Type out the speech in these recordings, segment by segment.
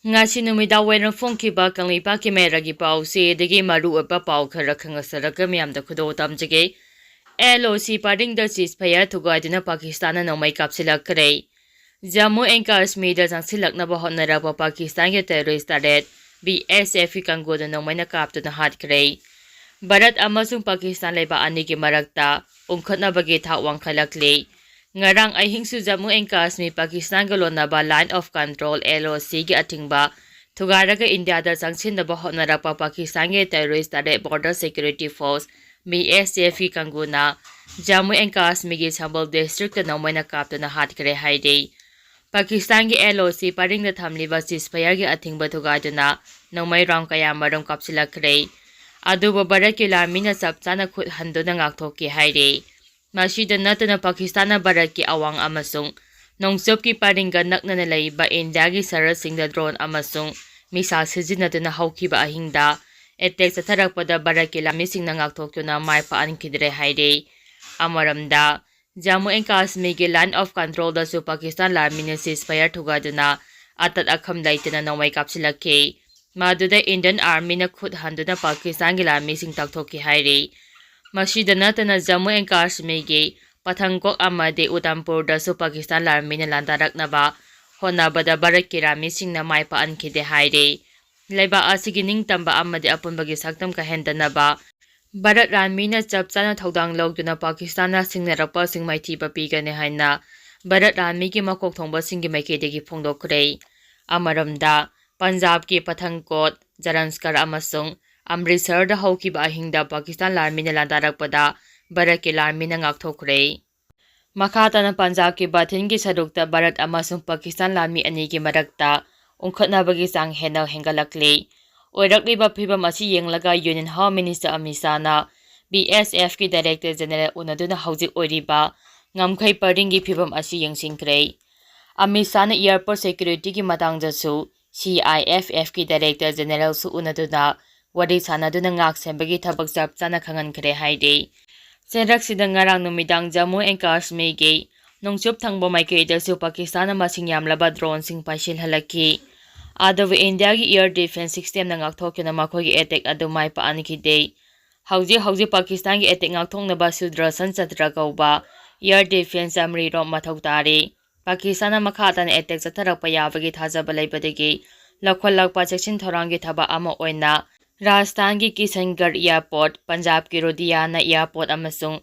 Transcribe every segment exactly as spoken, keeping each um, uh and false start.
ꯉꯁꯤ ꯅꯨꯃꯤꯗꯥꯡ ꯋꯥꯏꯔꯝ ꯐꯣꯡꯈꯤꯕ ꯀꯪꯂꯩꯄꯥꯛꯀꯤ ꯃꯌꯥꯏꯒꯤ ꯄꯥꯎꯆꯦꯗꯒꯤ ꯃꯔꯨꯑꯣꯏꯕ ꯄꯥꯎ ꯈꯔ ꯈꯪꯍꯟꯖꯔꯒ ꯃꯌꯥꯝꯗ ꯈꯨꯗꯣꯜ ꯇꯝꯖꯒꯦ꯫ ꯑꯦꯜ ꯑꯣ ꯁꯤ ꯄꯔꯤꯡꯗ ceasefire ꯊꯨꯒꯥꯏꯗꯨꯅ ꯄꯥꯀꯤꯁꯇꯥꯟꯅ ꯅꯣꯡꯃꯩ ꯀꯥꯞꯁꯤꯜꯂꯛꯈ꯭ꯔꯦ꯫ ꯖꯝꯃꯨ ꯑꯦꯟ ꯀꯥꯁꯃꯤꯔꯗ ꯆꯪꯁꯤꯜꯂꯛꯅꯕ ꯍꯣꯠꯅꯔꯛꯄ ꯄꯥꯀꯤꯁꯇꯥꯟꯒꯤ terrorist ꯇꯔꯦꯠ ꯕꯤ ꯑꯦꯁ ꯑꯦꯐꯀꯤ ꯀꯥꯡꯕꯨꯅ ꯅꯣꯡꯃꯩꯅ ꯀꯥꯞꯇꯨꯅ ꯍꯥꯠꯈ꯭ꯔꯦ꯫ ꯚꯥꯔꯠ ꯑꯃꯁꯨꯡ ꯄꯥꯀꯤꯁꯇꯥꯟ ꯂꯩꯕꯥꯛ ꯑꯅꯤꯒꯤ ꯃꯔꯛꯇ ꯎꯪꯈꯠꯅꯕꯒꯤ ꯊꯥꯛ ꯋꯥꯡꯈꯠꯂꯛꯂꯤ꯫ ꯉꯔꯥꯡ ꯑꯍꯤꯡꯁꯨ ꯖꯝꯃꯨ ꯑꯦꯟ ꯀꯥꯁꯃꯤꯔ ꯄꯥꯀꯤꯁꯇꯥꯟꯒ ꯂꯣꯟꯅꯕ Line of Control, L O C, ꯒꯤ ꯑꯊꯤꯡꯕ ꯊꯨꯒꯥꯏꯔꯒ ꯏꯟꯗꯤꯌꯥꯗ ꯆꯪꯁꯤꯟꯅꯕ ꯍꯣꯠꯅꯔꯛꯄ ꯄꯥꯀꯤꯁꯇꯥꯟꯒꯤ terrorist ꯇꯔꯦꯠ Border Security Force, B S ꯑꯦꯐꯀꯤ ꯀꯥꯡꯕꯨꯅ ꯖꯝꯃꯨ ꯑꯦꯟ ꯀꯥꯁꯃꯤꯔꯒꯤ ꯁꯝꯕꯜ district ꯇ ꯅꯣꯡꯃꯩꯅ ꯀꯥꯞꯇꯨꯅ ꯍꯥꯠꯈ꯭ꯔꯦ ꯍꯥꯏꯔꯤ꯫ ꯄꯥꯀꯤꯁꯇꯥꯟꯒꯤ ꯑꯦꯜ ꯑꯣ ꯁꯤ ꯄꯔꯤꯡꯗ ꯊꯝꯂꯤꯕ ceasefire ꯒꯤ ꯑꯊꯤꯡꯕ ꯊꯨꯒꯥꯏꯗꯨꯅ ꯅꯣꯡꯃꯩ round ꯀꯌꯥ ꯃꯔꯨꯝ ꯀꯥꯞꯁꯤꯜꯂꯛꯈ꯭ꯔꯦ꯫ ꯑꯗꯨꯕꯨ ꯚꯥꯔꯠꯀꯤ ꯂꯥꯟꯃꯤꯅ ꯆꯞ ꯆꯥꯅ ꯈꯨꯠ ꯍꯟꯗꯨꯅ ꯉꯥꯛꯊꯣꯛꯈꯤ ꯍꯥꯏꯔꯤ꯫ ꯃꯁꯤꯗ ꯅꯠꯇꯅ ꯄꯥꯀꯤꯁꯇꯥꯟꯅ ꯚꯥꯔꯠꯀꯤ ꯑꯋꯥꯡ ꯑꯃꯁꯨꯡ ꯅꯣꯡꯆꯨꯞꯀꯤ ꯄꯔꯤꯡꯒ ꯅꯛꯅꯅ ꯂꯩꯕ ꯏꯟꯗꯤꯌꯥꯒꯤ ꯁꯍꯔꯁꯤꯡꯗ drone ꯑꯃꯁꯨꯡ missile ꯁꯤꯖꯤꯟꯅꯗꯨꯅ ꯍꯧꯈꯤꯕ ꯑꯍꯤꯡꯗ attack ꯆꯠꯊꯔꯛꯄꯗ ꯚꯥꯔꯠꯀꯤ ꯂꯥꯟꯃꯤꯁꯤꯡꯅ ꯉꯥꯛꯊꯣꯛꯇꯨꯅ ꯃꯥꯏ ꯄꯥꯛꯍꯟꯈꯤꯗ꯭ꯔꯦ ꯍꯥꯏꯔꯤ꯫ ꯑꯃꯔꯣꯝꯗ, ꯖꯝꯃꯨ ꯑꯦꯟ ꯀꯥꯁꯃꯤꯔꯒꯤ Line of Control ꯗꯁꯨ ꯄꯥꯀꯤꯁꯇꯥꯟ ꯂꯥꯟꯃꯤꯅ ceasefire ꯊꯨꯒꯥꯏꯗꯨꯅ ꯑꯇꯠ ꯑꯈꯝ ꯂꯩꯇꯅ ꯅꯣꯡꯃꯩ ꯀꯥꯞꯁꯤꯜꯂꯛꯈꯤ꯫ ꯃꯗꯨꯗ Indian Army ꯅ ꯈꯨꯠ ꯍꯟꯗꯨꯅ ꯄꯥꯀꯤꯁꯇꯥꯟꯒꯤ ꯂꯥꯟꯃꯤꯁꯤꯡ ꯇꯥꯛꯊꯣꯛꯈꯤ ꯍꯥꯏꯔꯤ꯫ ꯃꯁꯤꯗ ꯅꯠꯇꯅ ꯖꯝꯃꯨ ꯑꯦꯟ ꯀꯥꯁꯃꯤꯔꯒꯤ ꯄꯊꯪꯀꯣꯠ ꯑꯃꯗꯤ ꯎꯗꯝꯄꯨꯔꯗꯁꯨ ꯄꯥꯀꯤꯁꯇꯥꯟ ꯂꯥꯟꯃꯤꯅ ꯂꯥꯟꯗꯥꯔꯛꯅꯕ ꯍꯣꯠꯅꯕꯗ ꯚꯥꯔꯠꯀꯤ ꯂꯥꯟꯃꯤꯁꯤꯡꯅ ꯃꯥꯏ ꯄꯥꯛꯍꯟꯈꯤꯗꯦ ꯍꯥꯏꯔꯤ꯫ ꯂꯩꯕꯥꯛ ꯑꯁꯤꯒꯤ ꯅꯤꯡꯇꯝꯕ ꯑꯃꯗꯤ ꯑꯄꯨꯟꯕꯒꯤ ꯁꯛꯇꯝ ꯀꯥꯏꯍꯟꯗꯅꯕ ꯚꯥꯔꯠ ꯂꯥꯟꯃꯤꯅ ꯆꯞ ꯆꯥꯅ ꯊꯧꯗꯥꯡ ꯂꯧꯗꯨꯅ ꯄꯥꯀꯤꯁꯇꯥꯟꯅ ꯁꯤꯡꯅꯔꯛꯄꯁꯤꯡ ꯃꯥꯏꯊꯤꯕ ꯄꯤꯒꯅꯤ ꯍꯥꯏꯅ ꯚꯥꯔꯠ ꯂꯥꯟꯃꯤꯒꯤ ꯃꯀꯣꯛ ꯊꯣꯡꯕꯁꯤꯡꯒꯤ ꯃꯥꯏꯀꯩꯗꯒꯤ ꯐꯣꯡꯗꯣꯛꯈ꯭ꯔꯦ꯫ ꯑꯃꯔꯣꯝꯗ, ꯄꯟꯖꯥꯕꯀꯤ ꯄꯊꯪꯀꯣꯠ, ꯖꯔꯟꯁꯀꯔ ꯑꯃꯁꯨꯡ ꯑꯃ꯭ꯔꯤꯠꯁꯔꯗ ꯍꯧꯈꯤꯕ ꯑꯍꯤꯡꯗ ꯄꯥꯀꯤꯁꯇꯥꯟ ꯂꯥꯟꯃꯤꯅ ꯂꯥꯟꯗꯥꯔꯛꯄꯗ ꯚꯥꯔꯠꯀꯤ ꯂꯥꯟꯃꯤꯅ ꯉꯥꯛꯊꯣꯛꯈ꯭ꯔꯦ꯫ ꯃꯈꯥ ꯇꯥꯅ ꯄꯟꯖꯥꯕꯀꯤ ꯕꯊꯤꯟꯒꯤ ꯁꯔꯨꯛꯇ ꯚꯥꯔꯠ ꯑꯃꯁꯨꯡ ꯄꯥꯀꯤꯁꯇꯥꯟ ꯂꯥꯟꯃꯤ ꯑꯅꯤꯒꯤ ꯃꯔꯛꯇ ꯎꯪꯈꯠꯅꯕꯒꯤ ꯆꯥꯡ ꯍꯦꯟꯅ ꯍꯦꯟꯒꯠꯂꯛꯂꯤ꯫ ꯑꯣꯏꯔꯛꯂꯤꯕ ꯐꯤꯕꯝ ꯑꯁꯤ ꯌꯦꯡꯂꯒ Union Home Minister ꯑꯃꯤꯠ ꯁꯥꯍꯅ ꯕꯤ ꯑꯦꯁ ꯑꯦꯐꯀꯤ Director General ꯎꯅꯗꯨꯅ ꯍꯧꯖꯤꯛ ꯑꯣꯏꯔꯤꯕ ꯉꯝꯈꯩ ꯄꯔꯤꯡꯒꯤ ꯐꯤꯕꯝ ꯑꯁꯤ ꯌꯦꯡꯁꯤꯟꯈ꯭ꯔꯦ꯫ ꯑꯃꯤꯠ ꯁꯥꯍꯅ airport security ꯒꯤ ꯃꯇꯥꯡꯗꯁꯨ ꯁꯤ ꯑꯥꯏ ꯑꯦꯐ ꯑꯦꯐꯀꯤ Director General ꯁꯨ ꯎꯅꯗꯨꯅ ꯋꯥꯔꯤ ꯁꯥꯅꯗꯨꯅ ꯉꯥꯛ ꯁꯦꯟꯕꯒꯤ ꯊꯕꯛ ꯆꯞ ꯆꯥꯅ ꯈꯪꯍꯟꯈ꯭ꯔꯦ ꯍꯥꯏꯔꯤ꯫ ꯆꯩꯔꯛꯁꯤꯗ ꯉꯔꯥꯡ ꯅꯨꯃꯤꯗꯥꯡ ꯖꯝꯃꯨ ꯑꯦꯟ ꯀꯥꯁꯃꯤꯔꯒꯤ ꯅꯣꯡꯆꯨꯞ ꯊꯪꯕ ꯃꯥꯏꯀꯩꯗꯁꯨ ꯄꯥꯀꯤꯁꯇꯥꯟꯅ ꯃꯁꯤꯡ ꯌꯥꯝꯂꯕ drone ꯁꯤꯡ ꯄꯥꯏꯁꯤꯜꯍꯜꯂꯛꯈꯤ꯫ ꯑꯗꯨꯕꯨ ꯏꯟꯗꯤꯌꯥꯒꯤ air defence systemꯅ ꯉꯥꯛꯊꯣꯛꯇꯨꯅ ꯃꯈꯣꯏꯒꯤ attack ꯑꯗꯨ ꯃꯥꯏ ꯄꯥꯛꯍꯟꯈꯤꯗꯦ꯫ ꯍꯧꯖꯤꯛ ꯍꯧꯖꯤꯛ ꯄꯥꯀꯤꯁꯇꯥꯟꯒꯤ attack ꯉꯥꯛꯊꯣꯛꯅꯕ ꯁꯨꯗ꯭ꯔꯁꯟ ꯆꯇ꯭ꯔ ꯀꯧꯕ air defence ꯑꯃꯔꯤꯔꯣꯝ ꯃꯊꯧ ꯇꯥꯔꯤ꯫ ꯄꯥꯀꯤꯁꯇꯥꯟꯅ ꯃꯈꯥ ꯇꯥꯅ attack ꯆꯠꯊꯔꯛꯄ ꯌꯥꯕꯒꯤ ꯊꯥꯖꯕ ꯂꯩꯕꯗꯒꯤ ꯂꯧꯈꯠꯂꯛꯄ ꯆꯦꯛꯁꯤꯟ ꯊꯧꯔꯥꯡꯒꯤ ꯊꯕꯛ ꯑꯃ ꯑꯣꯏꯅ ꯔꯥꯖꯁꯊꯥꯟꯒꯤ ꯀꯤꯁꯟꯒꯔ airport, ꯄꯟꯖꯥꯕꯀꯤ ꯔꯨꯗꯤꯌꯥꯅ airport ꯑꯃꯁꯨꯡ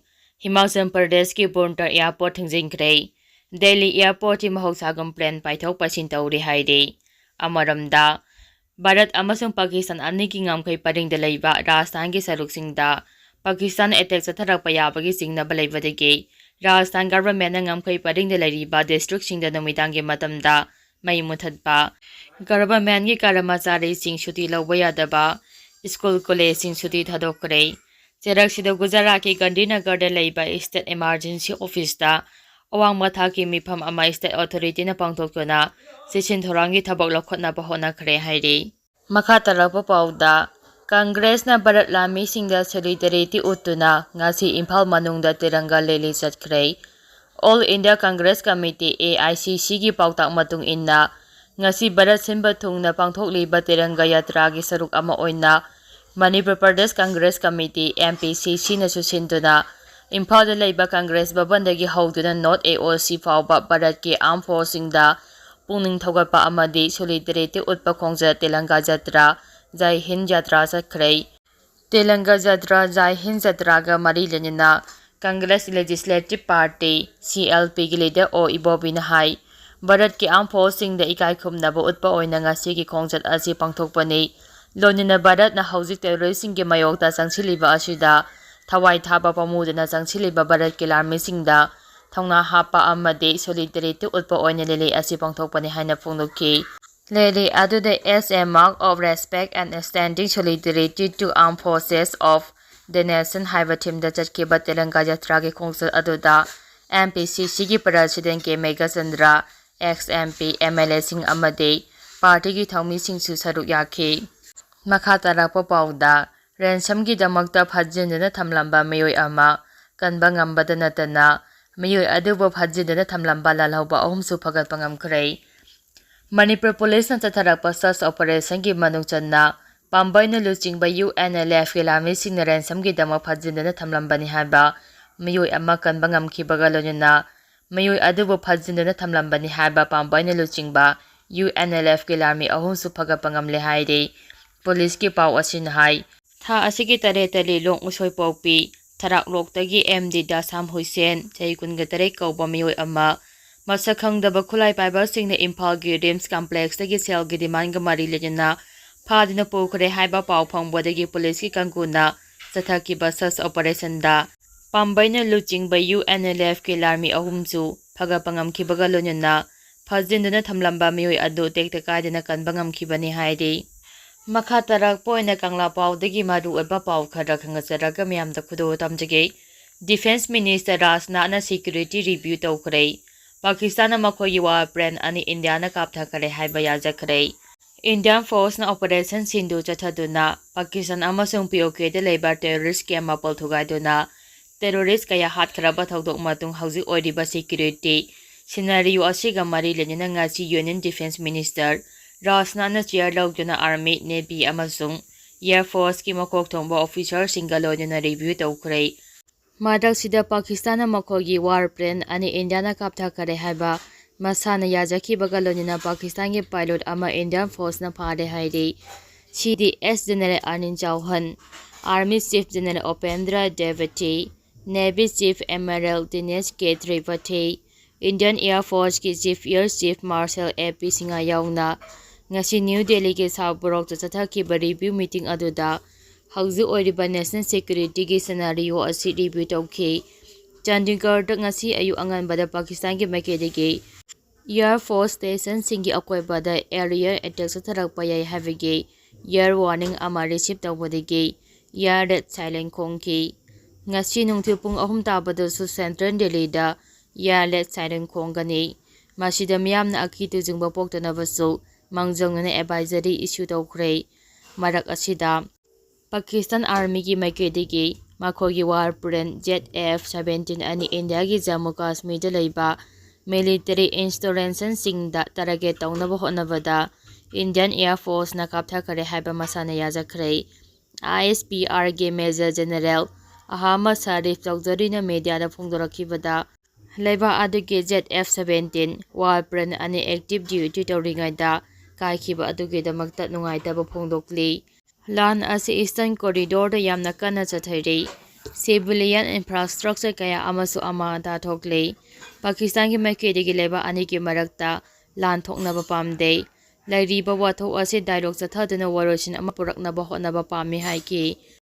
ꯍꯤꯃꯥꯆꯜ ꯄ꯭ꯔꯗꯦꯁꯀꯤ ꯕꯨꯟꯇꯔ airport ꯊꯤꯡꯖꯤꯟꯈ꯭ꯔꯦ꯫ ꯗꯦꯜꯂꯤ airportꯇꯤ ꯃꯍꯧꯁꯥꯒꯨꯝ plane ꯄꯥꯏꯊꯣꯛ ꯄꯥꯏꯁꯤꯟ ꯇꯧꯔꯤ ꯍꯥꯏꯔꯤ꯫ ꯑꯃꯔꯣꯝꯗ, ꯚꯥꯔꯠ ꯑꯃꯁꯨꯡ ꯄꯥꯀꯤꯁꯇꯥꯟ ꯑꯅꯤꯒꯤ ꯉꯝꯈꯩ ꯄꯔꯤꯡꯗ ꯂꯩꯕ ꯔꯥꯖꯁꯊꯥꯟꯒꯤ ꯁꯔꯨꯛꯁꯤꯡꯗ ꯄꯥꯀꯤꯁꯇꯥꯟ attack ꯆꯠꯊꯔꯛꯄ ꯌꯥꯕꯒꯤ ꯆꯤꯡꯅꯕ ꯂꯩꯕꯗꯒꯤ ꯔꯥꯖꯁꯊꯥꯟ governmentꯅ ꯉꯝꯈꯩ ꯄꯔꯤꯡꯗ ꯂꯩꯔꯤꯕ districtꯁꯤꯡꯗ ꯅꯨꯃꯤꯗꯥꯡꯒꯤ ꯃꯇꯝꯗ ꯃꯩ ꯃꯨꯊꯠꯄ, governmentꯀꯤ ꯀꯔꯃꯆꯥꯔꯤꯁꯤꯡ ꯁꯨꯇꯤ ꯂꯧꯕ ꯌꯥꯗꯕ, school collegeꯁꯤꯡ ꯁꯨꯇꯤ ꯊꯥꯗꯣꯛꯈ꯭ꯔꯦ꯫ ꯆꯩꯔꯛꯁꯤꯗ ꯒꯨꯖꯔꯥꯠꯀꯤ ꯒꯥꯟꯙꯤꯅꯒꯔꯗ ꯂꯩꯕ state emergency officeꯇ ꯑꯋꯥꯡꯕ ꯊꯥꯛꯀꯤ ꯃꯤꯐꯝ ꯑꯃ state authorityꯅ ꯄꯥꯡꯊꯣꯛꯇꯨꯅ ꯆꯦꯛꯁꯤꯟ ꯊꯧꯔꯥꯡꯒꯤ ꯊꯕꯛ ꯂꯧꯈꯠꯅꯕ ꯍꯣꯠꯅꯈ꯭ꯔꯦ ꯍꯥꯏꯔꯤ꯫ ꯃꯈꯥ ꯇꯥꯔꯛꯄ ꯄꯥꯎꯗ, ꯀꯪꯒ꯭ꯔꯦꯁꯅ ꯚꯥꯔꯠ ꯂꯥꯟꯃꯤꯁꯤꯡꯗ solidarity ꯎꯠꯇꯨꯅ ꯉꯁꯤ ꯏꯝꯐꯥꯜ ꯃꯅꯨꯡꯗ ꯇꯤꯔꯪꯒꯥ rally ꯆꯠꯈ꯭ꯔꯦ꯫ All India Congress Committee, AICCꯒꯤ ꯄꯥꯎꯇꯥꯛ ꯃꯇꯨꯡ ꯏꯟꯅ, ꯉꯁꯤ ꯚꯥꯔꯠ ꯁꯤꯟꯕ ꯊꯨꯡꯅ ꯄꯥꯡꯊꯣꯛꯂꯤꯕ ꯇꯤꯔꯪꯒꯥ ꯌꯥꯇ꯭ꯔꯥꯒꯤ ꯁꯔꯨꯛ ꯑꯃ ꯑꯣꯏꯅ ꯃꯅꯤꯄꯨꯔ ꯄ꯭ꯔꯗꯦꯁ ꯀꯪꯒ꯭ꯔꯦꯁ ꯀꯃꯤꯇꯤ, MPCCꯅꯁꯨ ꯁꯤꯟꯗꯨꯅ ꯏꯝꯐꯥꯜꯗ ꯂꯩꯕ ꯀꯪꯒ꯭ꯔꯦꯁ ꯚꯕꯟꯗꯒꯤ ꯍꯧꯗꯨꯅ North AOC ꯐꯥꯎꯕ ꯚꯥꯔꯠꯀꯤ armed forceꯁꯤꯡꯗ ꯄꯨꯛꯅꯤꯡ ꯊꯧꯒꯠꯄ ꯑꯃꯗꯤ solidarity ꯎꯠꯄ ꯈꯣꯡꯖꯠ ꯇꯤꯂꯪꯒꯥ ꯖꯇ꯭ꯔꯥ, ꯖꯥꯏ ꯍꯤꯟ ꯖꯇ꯭ꯔꯥ ꯆꯠꯈ꯭ꯔꯦ꯫ ꯇꯤꯂꯪꯒꯥ ꯖꯇ꯭ꯔꯥ, ꯖꯥꯏ ꯍꯤꯟ ꯖꯇ꯭ꯔꯥꯒ ꯃꯔꯤ ꯂꯩꯅꯅ Congress Legislative Party, CLPꯒꯤ leader ꯑꯣ ꯏꯕꯣꯕꯤꯅ ꯍꯥꯏ, ꯚꯥꯔꯠꯀꯤ armed forceꯁꯤꯡꯗ ꯏꯀꯥꯏ ꯈꯨꯝꯅꯕ ꯎꯠꯄ ꯑꯣꯏꯅ ꯉꯁꯤꯒꯤ ꯈꯣꯡꯆꯠ ꯑꯁꯤ ꯄꯥꯡꯊꯣꯛꯄꯅꯤ꯫ ꯂꯣꯏꯅꯅ ꯚꯥꯔꯠꯅ ꯍꯧꯖꯤꯛ terroristꯁꯤꯡꯒꯤ ꯃꯥꯌꯣꯛꯇ ꯆꯪꯁꯤꯜꯂꯤꯕ ꯑꯁꯤꯗ ꯊꯋꯥꯏ ꯊꯥꯕ ꯄꯥꯝꯃꯨꯗꯅ ꯆꯪꯁꯤꯜꯂꯤꯕ ꯚꯥꯔꯠꯀꯤ ꯂꯥꯟꯃꯤꯁꯤꯡꯗ ꯊꯧꯅꯥ ꯍꯥꯞꯄ ꯑꯃꯗꯤ solidarity ꯎꯠꯄ ꯑꯣꯏꯅ rally ꯑꯁꯤ ꯄꯥꯡꯊꯣꯛꯄꯅꯤ ꯍꯥꯏꯅ ꯐꯣꯡꯗꯣꯛꯈꯤ꯫ Rally ꯑꯗꯨꯗ "As a mark of respect and standing solidarity to armed forces of the nation" ꯍꯥꯏꯕ themeꯗ ꯆꯠꯈꯤꯕ ꯇꯤꯂꯪꯒꯥ ꯖꯇ꯭ꯔꯥꯒꯤ ꯈꯣꯡꯆꯠ ꯑꯗꯨꯗ MPCCꯒꯤ president ꯀꯦ ꯃꯦꯘꯆꯟꯗ꯭ꯔ, ex-MP, MLAꯁꯤꯡ ꯑꯃꯗꯤ partyꯒꯤ ꯊꯧꯃꯤꯁꯤꯡꯁꯨ ꯁꯔꯨꯛ ꯌꯥꯈꯤ꯫ ꯃꯈꯥ ꯇꯥꯔꯛꯄ ꯄꯥꯎꯗ, ransomꯒꯤꯗꯃꯛꯇ ꯐꯥꯖꯤꯟꯗꯨꯅ ꯊꯝꯂꯝꯕ ꯃꯤꯑꯣꯏ ꯑꯃ ꯀꯟꯕ ꯉꯝꯕꯗ ꯅꯠꯇꯅ, ꯃꯤꯑꯣꯏ ꯑꯗꯨꯕꯨ ꯐꯥꯖꯤꯟꯗꯨꯅ ꯊꯝꯂꯝꯕ ꯂꯥꯜꯍꯧꯕ ꯑꯍꯨꯝꯁꯨ ꯐꯒꯠꯄ ꯉꯝꯈ꯭ꯔꯦ꯫ ꯃꯅꯤꯄꯨꯔ ꯄꯨꯂꯤꯁꯅ ꯆꯠꯊꯔꯛꯄ search operationꯒꯤ ꯃꯅꯨꯡ ꯆꯟꯅ ꯄꯥꯝꯕꯩꯅ ꯂꯨꯆꯤꯡꯕ UNLFꯀꯤ ꯂꯥꯟꯃꯤꯁꯤꯡꯅ ransomꯒꯤꯗꯃꯛ ꯐꯥꯖꯤꯟꯗꯨꯅ ꯊꯝꯂꯝꯕꯅꯤ ꯍꯥꯏꯕ ꯃꯤꯑꯣꯏ ꯑꯃ ꯀꯟꯕ ꯉꯝꯈꯤꯕꯒ ꯂꯣꯏꯅꯅ ꯃꯤꯑꯣꯏ ꯑꯗꯨꯕꯨ ꯐꯥꯖꯤꯟꯗꯨꯅ ꯊꯝꯂꯝꯕꯅꯤ ꯍꯥꯏꯕ ꯄꯥꯝꯕꯩꯅ ꯂꯨꯆꯤꯡꯕ UNLFꯀꯤ ꯂꯥꯟꯃꯤ ꯑꯍꯨꯝꯁꯨ ꯐꯒꯠꯄ ꯉꯝꯂꯦ ꯍꯥꯏꯔꯤ꯫ ꯄꯨꯂꯤꯁꯀꯤ ꯄꯥꯎ ꯑꯁꯤꯅ ꯍꯥꯏ꯫ ꯊꯥ ꯑꯁꯤꯒꯤ ꯇꯔꯦꯠꯇ ꯂꯤꯂꯣꯡ ꯎꯁꯣꯏꯄꯣꯛꯄꯤ ꯊꯔꯥꯛꯂꯣꯛꯇꯒꯤ MD ꯗꯥꯁꯥꯝ ꯍꯨꯏꯁꯦꯟ, ꯆꯍꯤ ꯀꯨꯟꯒ ꯇꯔꯦꯠ ꯀꯧꯕ ꯃꯤꯑꯣꯏ ꯑꯃ, ꯃꯁꯛ ꯈꯪꯗꯕ ꯈꯨꯠꯂꯥꯏ ꯄꯥꯏꯕꯁꯤꯡꯅ ꯏꯝꯐꯥꯜꯒꯤ RIMS complexꯇꯒꯤ ꯁꯦꯜꯒꯤ demandꯒ ꯃꯔꯤ ꯂꯩꯅꯅ ꯐꯥꯗꯨꯅ ꯄꯨꯈ꯭ꯔꯦ ꯍꯥꯏꯕ ꯄꯥꯎ ꯐꯪꯕꯗꯒꯤ ꯄꯨꯂꯤꯁꯀꯤ ꯀꯥꯡꯕꯨꯅ ꯆꯠꯊꯈꯤꯕ search operationꯗ ꯄꯥꯝꯕꯩꯅ ꯂꯨꯆꯤꯡꯕ UNLFꯀꯤ ꯂꯥꯟꯃꯤ ꯑꯍꯨꯝꯁꯨ ꯐꯒꯠꯄ ꯉꯝꯈꯤꯕꯒ ꯂꯣꯏꯅꯅ ꯐꯥꯖꯤꯟꯗꯨꯅ ꯊꯝꯂꯝꯕ ꯃꯤꯑꯣꯏ ꯑꯗꯨ ꯇꯦꯛꯇ ꯀꯥꯏꯗꯅ ꯀꯟꯕ ꯉꯝꯈꯤꯕꯅꯤ ꯍꯥꯏꯔꯤ꯫ ꯃꯈꯥ ꯇꯥꯔꯛꯄ ꯑꯣꯏꯅ ꯀꯪꯂꯥꯄꯥꯎꯗꯒꯤ ꯃꯔꯨꯑꯣꯏꯕ ꯄꯥꯎ ꯈꯔ ꯈꯪꯍꯟꯖꯔꯒ ꯃꯌꯥꯝꯗ ꯈꯨꯗꯣꯜ ꯇꯝꯖꯒꯦ꯫ Defence Minister ꯔꯥꯖꯅꯥꯊꯅ security review ꯇꯧꯈ꯭ꯔꯦ꯫ ꯄꯥꯀꯤꯁꯇꯥꯟꯅ ꯃꯈꯣꯏꯒꯤ war plane ꯑꯅꯤ ꯏꯟꯗꯤꯌꯥꯅ ꯀꯥꯞꯊꯈꯔꯦ ꯍꯥꯏꯕ ꯌꯥꯖꯈ꯭ꯔꯦ꯫ Indian forceꯅ operation ꯁꯤꯟꯗꯨ ꯆꯠꯊꯗꯨꯅ ꯄꯥꯀꯤꯁꯇꯥꯟ ꯑꯃꯁꯨꯡ POKꯗ ꯂꯩꯕ terrorist camp ꯃꯥꯄꯜ ꯊꯨꯒꯥꯏꯗꯨꯅ terrorist ꯀꯌꯥ ꯍꯥꯠꯈ꯭ꯔꯕ ꯊꯧꯗꯣꯛ ꯃꯇꯨꯡ ꯍꯧꯖꯤꯛ ꯑꯣꯏꯔꯤꯕ security scenario ꯑꯁꯤꯒ ꯃꯔꯤ ꯂꯩꯅꯅ ꯉꯁꯤ Union Defence Minister ꯔꯥꯖꯅꯥꯊꯅ chair ꯂꯧꯗꯨꯅ army, navy ꯑꯃꯁꯨꯡ air forceꯀꯤ ꯃꯀꯣꯛ ꯊꯣꯡꯕ officerꯁꯤꯡꯒ ꯂꯣꯏꯅꯅ review ꯇꯧꯈ꯭ꯔꯦ꯫ ꯃꯔꯛꯁꯤꯗ ꯄꯥꯀꯤꯁꯇꯥꯟꯅ ꯃꯈꯣꯏꯒꯤ war plane ꯑꯅꯤ ꯏꯟꯗꯤꯌꯥꯅ ꯀꯥꯞꯊꯈꯔꯦ ꯍꯥꯏꯕ ꯃꯁꯥꯅ ꯌꯥꯖꯈꯤꯕꯒ ꯂꯣꯏꯅꯅ ꯄꯥꯀꯤꯁꯇꯥꯟꯒꯤ pilot ꯑꯃ Indian forceꯅ ꯐꯥꯔꯦ ꯍꯥꯏꯔꯤ꯫ CDS General Anil Chauhan, Army Chief General Upendra Dwivedi, Navy Chief Admiral Dinesh K Tripathi, Indian Air Forceꯀꯤ Chief Air Chief Marshal A P Singha ꯌꯥꯎꯅ ꯉꯁꯤ ꯅ꯭ꯌꯨ ꯗꯦꯜꯂꯤꯒꯤ ꯁꯥꯎ ꯕ꯭ꯔꯣꯛꯇ ꯆꯠꯊꯈꯤꯕ review meeting ꯑꯗꯨꯗ ꯍꯧꯖꯤꯛ ꯑꯣꯏꯔꯤꯕ national securityꯒꯤ scenario ꯑꯁꯤ review ꯇꯧꯈꯤ꯫ ꯆꯥꯟꯗꯤꯒꯔꯗ ꯉꯁꯤ ꯑꯌꯨꯛ ꯑꯉꯟꯕꯗ ꯄꯥꯀꯤꯁꯇꯥꯟꯒꯤ ꯃꯥꯏꯀꯩꯗꯒꯤ air force stationꯁꯤꯡꯒꯤ ꯑꯀꯣꯏꯕꯗ aerial attack ꯆꯠꯊꯔꯛꯄ ꯌꯥꯏ ꯍꯥꯏꯕꯒꯤ air warning ꯑꯃ receive ꯇꯧꯕꯗꯒꯤ air raid siren ꯈꯣꯡꯈꯤ꯫ ꯉꯁꯤ ꯅꯨꯡꯊꯤꯜ ꯄꯨꯡ ꯑꯍꯨꯝ ꯇꯥꯕꯗꯁꯨ central ꯗꯦꯜꯂꯤꯗ air raid siren ꯈꯣꯡꯒꯅꯤ꯫ ꯃꯁꯤꯗ ꯃꯤꯌꯥꯝꯅ ꯑꯀꯤ ꯇꯨꯖꯨꯡꯕ ꯄꯣꯛꯇꯅꯕꯁꯨ ꯃꯥꯡꯖꯧꯅꯅ advisory issue ꯇꯧꯈ꯭ꯔꯦ꯫ ꯃꯔꯛ ꯑꯁꯤꯗ, ꯄꯥꯀꯤꯁꯇꯥꯟ armyꯒꯤ ꯃꯥꯏꯀꯩꯗꯒꯤ ꯃꯈꯣꯏꯒꯤ war plane Jet F seventeen ꯑꯅꯤ ꯏꯟꯗꯤꯌꯥꯒꯤ ꯖꯝꯃꯨ ꯀꯥꯁꯃꯤꯔꯗ ꯂꯩꯕ military installationꯁꯤꯡꯗ target ꯇꯧꯅꯕ ꯍꯣꯠꯅꯕꯗ Indian Air Forceꯅ ꯀꯥꯞꯊꯈꯔꯦ ꯍꯥꯏꯕ ꯃꯁꯥꯅ ꯌꯥꯖꯈ꯭ꯔꯦ꯫ ISPRꯒꯤ Major General Ahmad Sharif Chaudhuryꯅ mediaꯗ ꯐꯣꯡꯗꯣꯔꯛꯈꯤꯕꯗ, ꯂꯩꯕꯥꯛ ꯑꯗꯨꯒꯤ Jet F seventeen Warplane ꯑꯅꯤ active duty ꯇꯧꯔꯤꯉꯩꯗ ꯀꯥꯏꯈꯤꯕ ꯑꯗꯨꯒꯤꯗꯃꯛꯇ ꯅꯨꯡꯉꯥꯏꯇꯕ ꯐꯣꯡꯗꯣꯛꯂꯤ꯫ ꯂꯥꯟ ꯑꯁꯤ Eastern Corridorꯗ ꯌꯥꯝꯅ ꯀꯟꯅ ꯆꯠꯊꯔꯤ꯫ Civilian infrastructure ꯀꯌꯥ ꯑꯃꯁꯨ ꯑꯃꯥꯡ ꯑꯇꯥ ꯊꯣꯛꯂꯤ꯫ ꯄꯥꯀꯤꯁꯇꯥꯟꯒꯤ ꯃꯥꯏꯀꯩꯗꯒꯤ ꯂꯩꯕꯥꯛ ꯑꯅꯤꯒꯤ ꯃꯔꯛꯇ ꯂꯥꯟ ꯊꯣꯛꯅꯕ ꯄꯥꯝꯗꯦ꯫ ꯂꯩꯔꯤꯕ ꯋꯥꯊꯣꯛ ꯑꯁꯤ dialogue ꯆꯠꯊꯗꯨꯅ ꯋꯥꯔꯣꯏꯁꯤꯟ ꯑꯃ ꯄꯨꯔꯛꯅꯕ ꯍꯣꯠꯅꯕ ꯄꯥꯝꯃꯤ ꯍꯥꯏꯈꯤ꯫